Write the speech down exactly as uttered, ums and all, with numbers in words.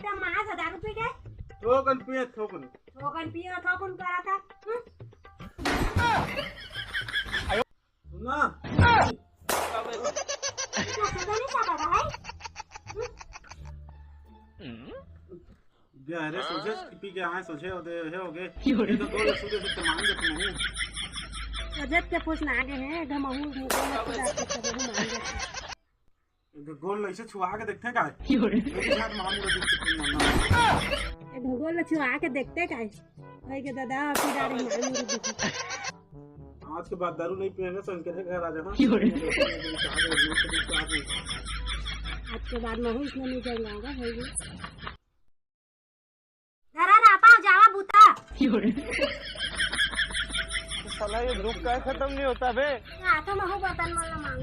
त मास दारू पी के? थोकन पिए, थोकन। थोकन पिए, थोकन करा था। हम्म? सुना? क्या सुना नहीं चाहता था, है? हम्म? गहरे सोचे, पी के आए सोचे, ओदे हे हो गए। ये तो गोल सुधे से मान देते नहीं। सजत के पूछ ना आगे हैं, घमहू मुझे मत पूछा, पूछा, वो मान जाते। ये गोल ऐसे छुआ के देखते का है? ये साथ मामू का दिल से मानना। ये गोल छुआ के देखते का है? भाई के दादा, पी जा रहे हैं, मामू के दिल। आज के बाद दारू नहीं पिएंगे, शंकर के घर आ जाना। आज के बाद मैं हूँ, इसमें नहीं जाऊंगा, होगा, भाई। धरा ना पाओ, जावा बूता। साला ये दुख का खत्म नहीं होता बे। हाथों में हो बर्तन वाला मांग।